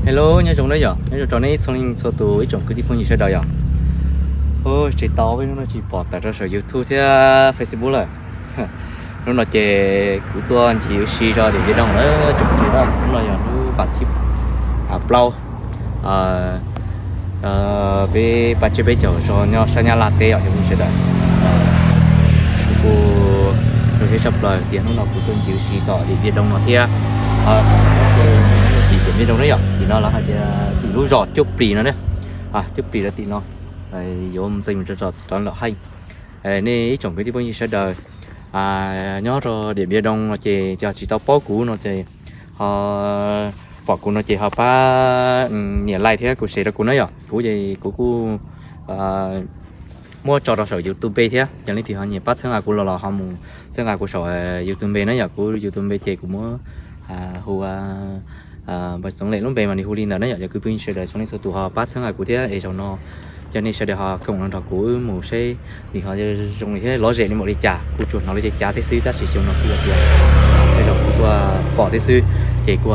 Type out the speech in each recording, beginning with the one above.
Hello, nyob zoo na yom, nyob zoo rau nej txhua leej txhua tus ib tsoom kwv tij phooj ywg sawv daws yom. Ub, tsis tau peb hnub no tsis pom tawm rau saum YouTube thiab Facebook lawm. Hnub no ces kuv tuaj ncig ua si rau Điện Biên Đông na tsoom phooj ywg na, hnub no yog hnub vas thib plaub, peb pab tsiab peb caug rau nyob sab Nyab Laj teb yom cov phooj ywg sawv daws. Kuv kuj zoo siab tshaj plaws tias hnub no kuv tuaj ncig ua si tom Điện Biên Đông no thiab. Tim Điện Biên Đông na yom, tim no lawv hais tias tim lub zos Cuaj Plis no na. Cuaj Plis rau tim no, yuav mus txeeg mus rau tom Lawm Heej. Nej ib tsoom kwv tij phooj ywg sawv daws nyob rau Điện Biên Đông no ces yog tsis tau paub kuv no ces ho pom kuv no ces ho pab nias like thiab kuv share rau kuv na yom. Kuv ces kuv kuj muab tso rau saum YouTube thiab, yog leej twg ho nyiam pab txhawb nqa kuv los los ho mus txhawb nqa kuv saum YouTube na yom. Kuv YouTube ces kuv muab hu Npawg Txoov Lem lub npe mas nws hu li ntawd na yom. Yog kwv tij phooj ywg sawv daws txhua leej txhua tus ho pab txhawb nqa kuv thiab es zaum no cov nej sawv daws ho koom los nrog kuv mus seb nws ho zoo li thiab lom zem li npaum li cas. Kuj tsuas hnov li cas cas tej xwb tab sis xyoo no kuj yog tias tej zaum kuv tuaj pom thiab xwb. Ces kuj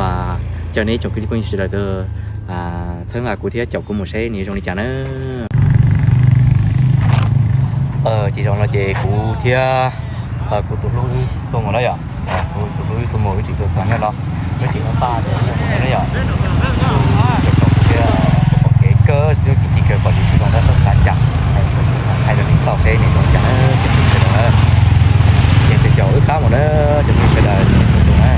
coj nej ib tsoom kwv tij phooj ywg sawv daws txhawb nqa kuv thiab caum kuv mus seb nws zoo li cas na. Ces zaum no ces kuv thiab kuv tus hlub tuaj mus na yom. Kuv tus hlub tuaj mus wb tseem tuaj txog nyob no, wb tseem muab paj rau nyob mus na yom. Kuv tsom thiab kuv pom kev kawg, lub tsis tsis kawg pom tsis tsis zoo tab txhob xav cas. Hais rau nej xauj seb nws zoo cas na cov phooj ywg sawv daws na. Ces caum wb qab mus na cov phooj ywg sawv daws na.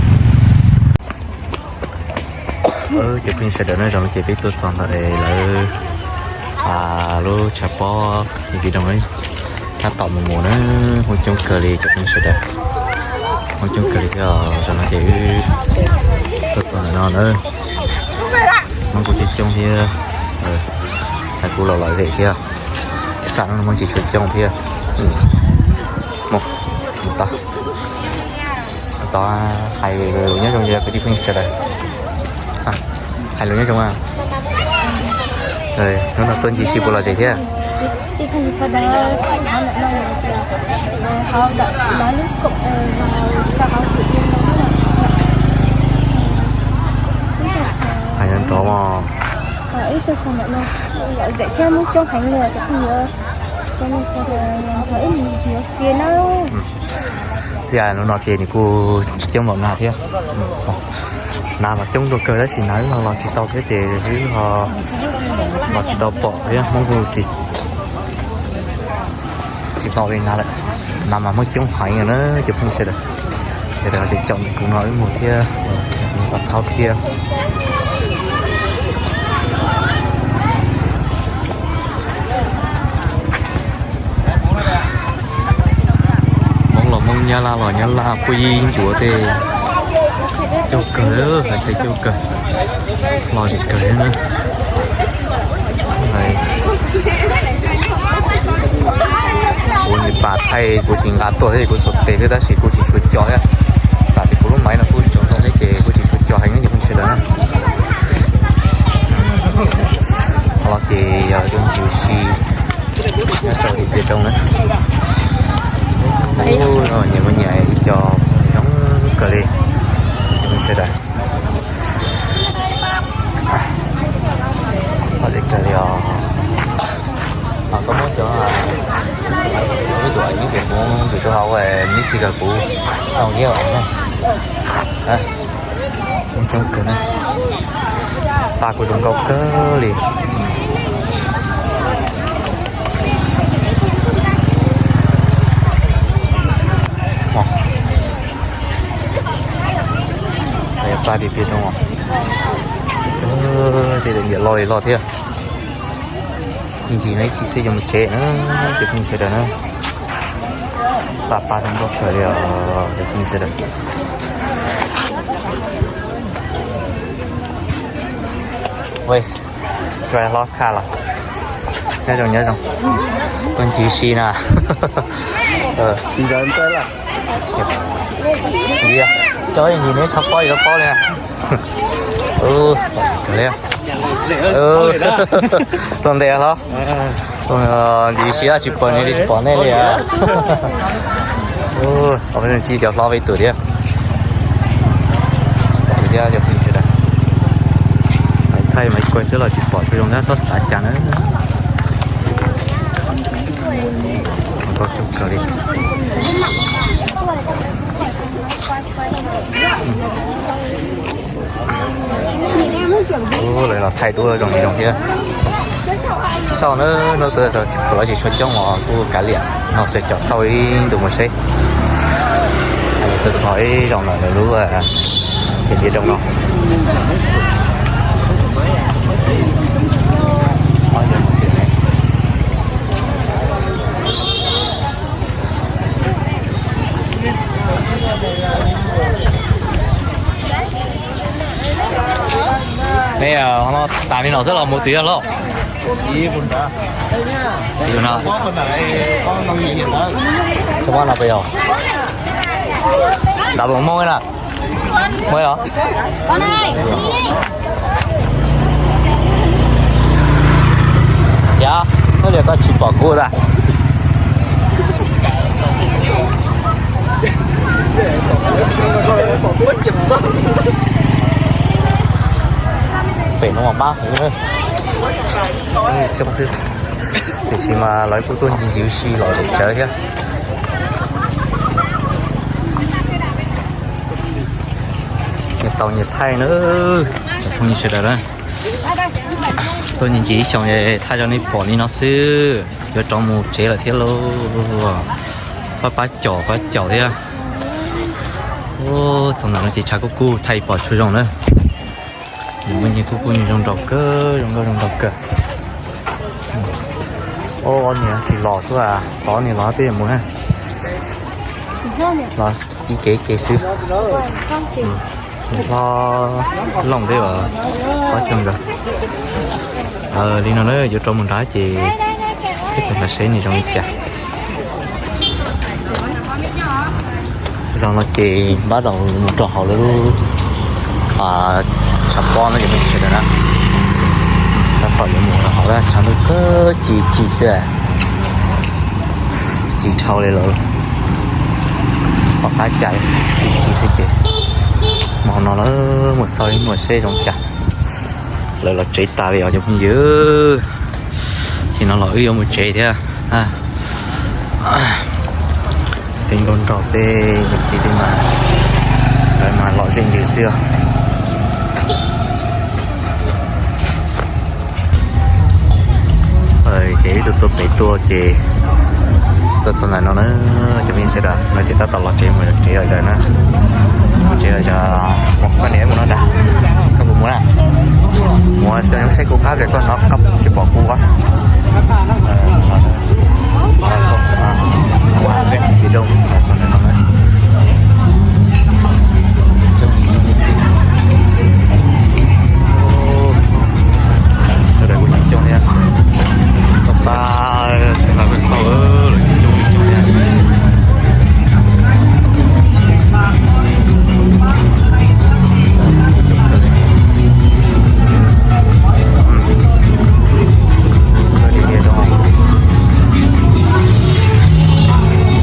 Cov phooj ywg sawv daws na, zaum no ces peb tuaj txog ntawm lawv lub tshav pob Điện Biên Đông na, tab tom mus mus na, hmoob coob kawg li cov phooj ywg sawv daws, hmoob coob kawg li thiab. Zaum no ces wb tuaj txog ntawm no na, hmoob kuj coob coob thiab, hais kuv los lom zem thiab, xam no hmoob tsis tshua coob thiab. Mus, mus tod, tod hais lus nyob zoo kwv tij phooj ywg sawv daws, hais lus nyob zoo. Hnub no tuaj ncig si puas lom zem thiab? Hais nrov mog. Ib tug txog ntawm no, lom zem thiab hmoob coob heev li cov phooj ywg. Ib hnub no ces nws kuj tsis coob npaum nas thiab. Nas los coob dua kawg tab sis nas wb ho los tsis tau thiab ces wb ho los tsis tau pom thiab hmoob kuj tsis tau li nas lawm. Nas mas hmoob coob heev na cov phooj ywg sawv daws. Sawv daws tseem caum kuv no wb mus thiab, mus tom thaub thiab. Hmoob los Hmoob, Nyab Laj los Nyab Laj, puab ib ncuav tej. Coob kawg, hais tshais coob kawg, lom zem kawg na. Kuv niam pas thaij kuv tsis nqa tuaj thiab kuv xuas tes thiab tab sis kuv tsis tshua co thiab. Xam tias kuv lub maiv no kuj tsaus zoo thiab ces kuv tsis tshua co heev na cov phooj ywg sawv daws na. Qhov no ces yog zoo ncig ua si nyob rau Điện Biên Đông na. Nyias muaj nyias ib co zoo kawg li cov phooj ywg sawv daws. Lom zem kawg li os. Koj muab cov, ib tug yeeb tias kuv tus tub hau Messi kawg kuv, au yeeb os. Coob kawg na, paj kuj zoo nkauj kawg li. Paj Điện Biên Đông os, tej daim nyiam loj li loj thiab. Ib ntsis no ib chim xwb yuav mus tsev na cov phooj ywg sawv daws na. Paj paj zoo nkauj kawg li os cov phooj ywg sawv daws. Ua, hlob Khaj los? Nyob zoo nyob zoo. Tuaj ncig si na. Ntsia, cov ib ntsis neb tshaj pob yuav paub li na. Kawg li. Tuaj ntev hlob. Ntsis si tsis pom nej li, tsis pom nej li. Ntsis cov hlob peb tus thiab. Thiab cov phooj ywg sawv daws, hais Maiv Kuaj xwb los tsis pom tshua zoo thiab, txhob xav cas na. Lawv los thaij duab zoo li zoo thiab. Tsis tau na, hnub twg los tsis tshua coob os, kuj kav liam no, txawm caum xauj ib ntus mus seb. Lawv txog ib zaug ntawm lawv lub tiaj doo no. Nej no tas li no xwb los mus twg los? Ib no, no pes yog, nta pes mus na. Muaj los? Yog, no li koj tsis pom kuv tas. Pem no mas pab xwb, tiam sis mas lawv kuj tuaj ncig ncig ua si los zem tsawv thiab. Nyias tau nyias thaij na, cov phooj ywg sawv daws na. Tuaj ncig ncig ib xyoos thaij rau nej pom li no xwb, yuav rov mus tsev lawm thiab lauj. Pab pab caum pab caum thiab. Txog ntawm no ces tshav kuj kub thaij pom tshua zoo na. Nws muaj nyias kuj pub nyias zoo nraug kawg, zoo nkauj zoo nraug kawg. Ob niag tsis los xwb, tod niag los peb mus na. Los ib ke ib ke xwb. Hlob Looj thiab os, Hlob Xyooj nkawd. Li no na, yuav rov mus nrad ces peb txog nrad seb nws zoo li cas. Zaum no ces npab daus mus rau hauv lawv lub tshav pob no ces sawv daws na, tab tom yuav mus rau hauv lawm, tshav ntuj kawg ci ci xwb, ci dhau li lawm, pom qab cas ci ci xwb ces mus hauv no lawm, mus xauj ib mus seb zoo cas. Lawv los tsev tas li os cov phooj ywg. Ces no los wb yuav mus tsev thiab. Tej nkauj nraug tej niam txiv tej mas lawv mas lom zem ntws xwb os. Ces wb tuaj tuaj pem tuaj ces tuaj txog ntawm no na, cov phooj ywg sawv daws, no ces tab tom los tsev mus tsev lawm na. Mus tsev lawm, koj niam mus no ntag, koj puas mus na? Mus saib kuv qab, koj hnov koj tsis pom kuv. Sawv daws kuj coob thiab, tau pab sawv daws peb xauj lawm coob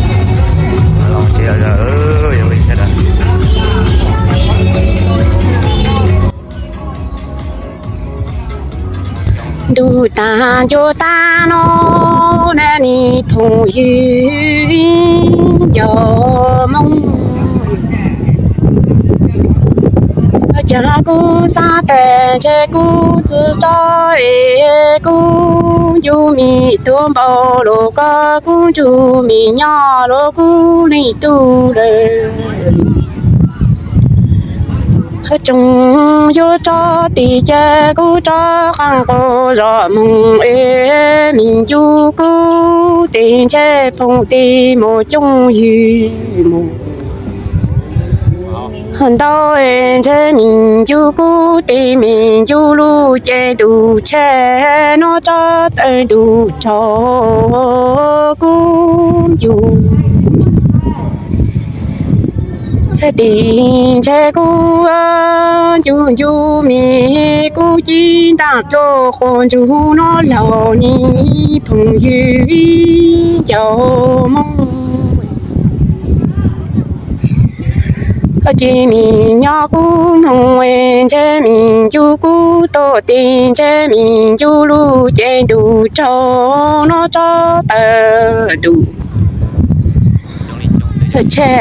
coob thiab. Ntuj tag ncuab tag no, na ni phooj ywg cov Hmoob, cas kuv xav tas ntshe kuv tsis tso es kuv ncu me tuaj npaum los koj, kuv ncu me nyob los kuv leej tub lawm. Tsoom yuav tso tim ces kuv rov qab nqus zos mus es me ncu kuv tes ntshe phooj ywg mus coob ywg mus ntau, ntshe me ncu kuv tes me ncu lub cev ntuj tsheb no tso tawm ntuj tso kuv ncu. Tim ntshe kuv ncu ncu me kuv ci ntaj rau qhov ntsug no laus ni phooj ywg cov Hmoob. Ces me nyuam kub hmoov ntshe me nyuam kub tau tes, ntshe me nyuam lub cev ntuj raug no tso tawm ntuj. Ntshe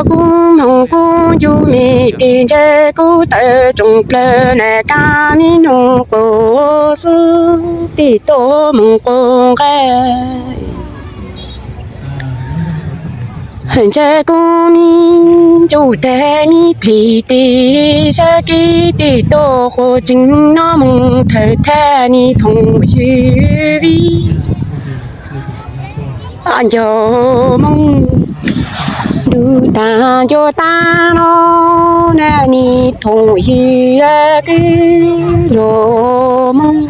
kub hmoov kub ncu me tes, ntshe kub tawm tsoom plawg na kab me noog qaug xwb tes tau moog qaug nqaij. Ntshe kub me ncu tag me plig tes sab kev tes tau qhuav tsees no moog thawm thaj niag phooj ywg vij ncaug moog ntuj tag ncuav tag no na niag phooj ywg kwv ncaug moog.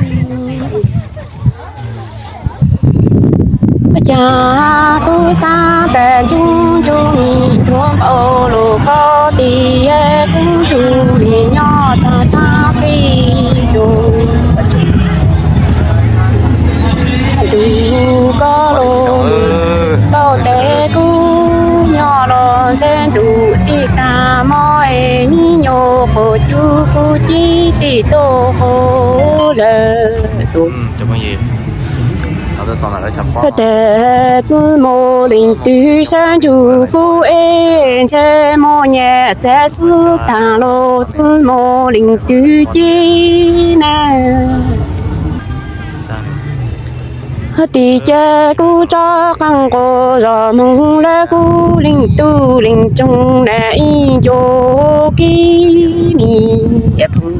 Cas kuv xav tas ntshe ncu me tuag npaum lug koj tes, kuv ncu me nyob tag tsab teb tug. Ntuj koj los tau tes kuv nyob los ntshe ntuj teb tag mob es me nyuam quas cuj kuv cib tes tau qhuav lawm tus. Tes txij mus leej twg sab nrug kuv es ntshe mob nyem txav sib taag los txij mus leej twg cib na. Tes ces kuv rov qaab quas zos moog lawv kuv leej tub leej tsoom na ib ncuav kib ni phooj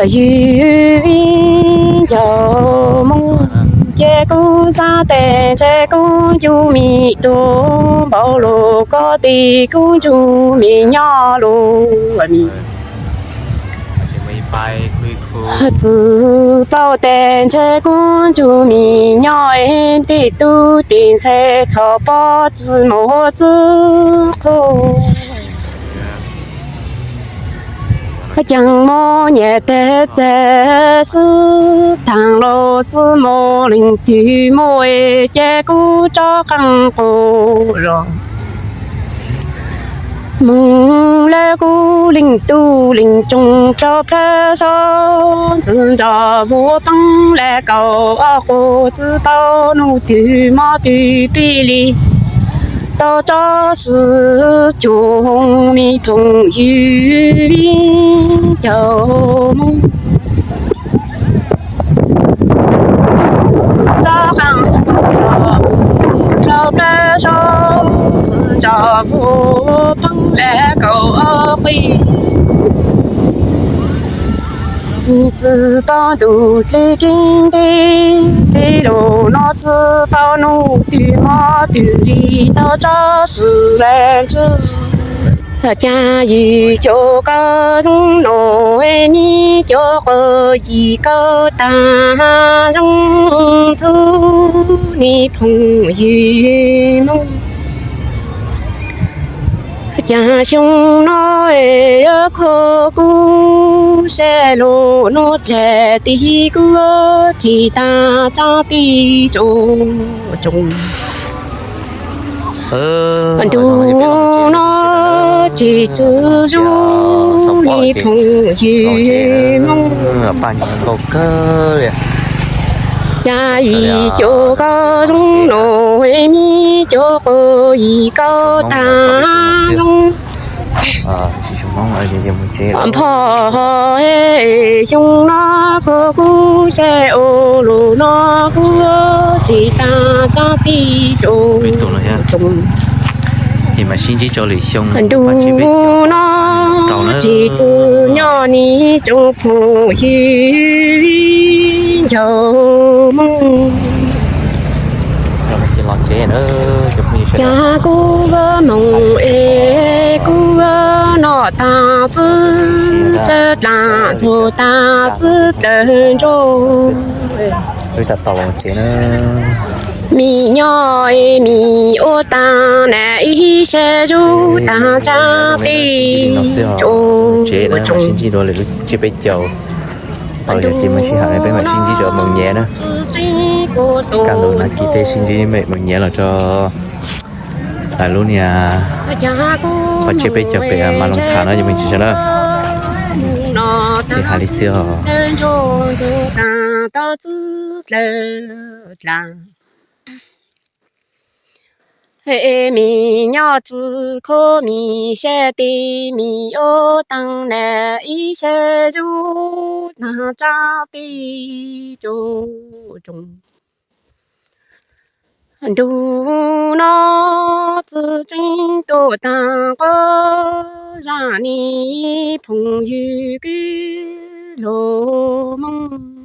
ywg vij ncaug moog. Ces kuv xav tas ntshe kuv ncu me tuag npaum lug koj tes, kuv ncu me nyob lug me txwv paub tas ntshe kuv ncu me nyob es tej tub tej ntxhais txhom pob txwv mus txwv qhua. Ces mob nyem tag txav sib taag los txij mus leej twg mob es ces kuv rov qaab quas zos moog lawv kuv leej tub leej tsoom rau plawg saub ntxwv nrog vuag peeb lawv kaum ob quas txwv tau nub twg mob twg plig li tau tso sib cuag me phooj ywg vij ncaug moog. Rov qaab rau plawg saub ntxwv nrog vuag peeb lawv kaum ob quas txwv tau ntuj dle keeb dle dle lug no txwv tau nub twg mob twg li tau tso sib lawv ntswg. Cas yim cuab koj zoo no es me cuab quas yim koj tag zoo ntxhua niag phooj ywg moog. Cas xyoo no es kho kuv sab lug nuav dlaag tig kuv tsis taag tsaab tig tsoom tsoom. Ntuj no tsis txwv zug niag phooj ywg moog. Cas yim cuab koj zoo no es me cuab quas yim koj tag zoo. Npog xyoo no kho kuv sab lug nuav kuv tsis taag tsaab tig tsoom tsoom. Ntuj no tsis txwv nyob niag tsoom phooj ywg vij ncaug moog. Cas kuv moog es kuv noj taag txwv dlawg dlaag txug taag txwv dlawg nraug. Mim nyob es mim ua taag na ib sab zug taag tsaab tig tsoom tsoom. Kaj ntug no kis tej sib ntsib mem moog nyiav los rau Lub niag qhov tsev peb cov pem Mas Loos Tham no yog me ntsis sawv daws, ces hais li xwb os. He me nyob txwv kho me xyab teg me ob teev na ib sab zub taag tsab teg cov tsoom. Ntu no txwv tseeb tuaj taag qub zaj ne phooj ywg kwv luag Moob.